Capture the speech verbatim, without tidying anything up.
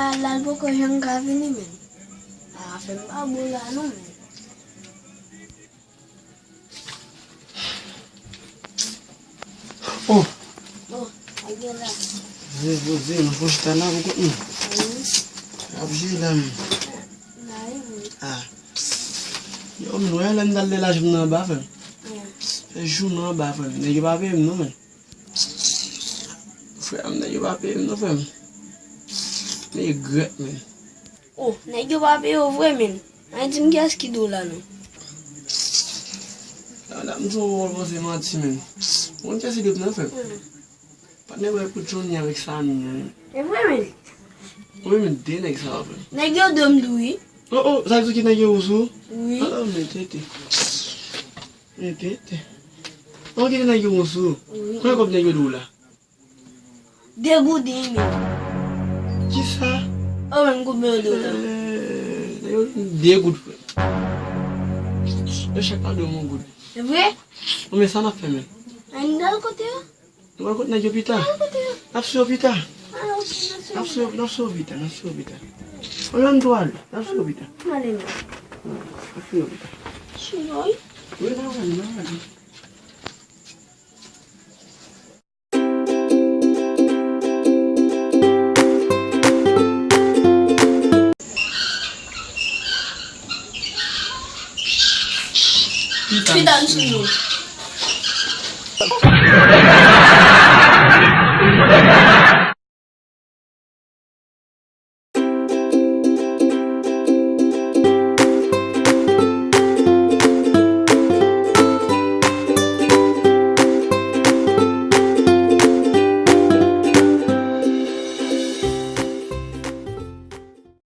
la, la l poko janm ka vini, men. A, afè m pa bon la non, men. Oh. Oh, a gen la. Poze, poze, nou fon chita la pou kont nou. Wi. Ap jwe la, men. Nan, wi. A. Yo, men, wè lè m t al de laj m nan anba, frè m. Fè jou nan anba, frè m. Nèg yo pa peye m non, men. Frè m, nèg yo pa peye m non, frè m. Men regrèt, men. Oh, nèg yo pa peye w vre, men. Ay, di m kiyès ki di w la non. La, la, m di w, w panse manti, men. Ou konn kiyès ki di w non, frè m? Patnè mwen pou Johnny avèk Samy, men. E vre, men. Wi, men de nèg sa yo, frè m. Nèg yo di w m di w wi. Oh, oh, sa di w ki nèg yo sou? Wi. Oh, men tete. Men tete. Oh, ki nèg yo sou? Wi. Konbyen kòb nèg yo di w la? De gouden, men. Kisa? Oh, men konbyen yo di w la? Eh, nèg yo di m de goud, frè. Yo chak pa di w yon goud. E vre? Oh, men sa n ap fè, men. Ann al kote yo? Nou pral kot nèg yo pita. N ap sou yo pita. N ap sou yo, n ap sou yo pita, n ap sou yo pita. Ann, ann tou ale, n ap sou yo pita. N ap sou yo pita. Sou yo, wi. Wi, n ap ale, n ap ale. Pita m sou yo.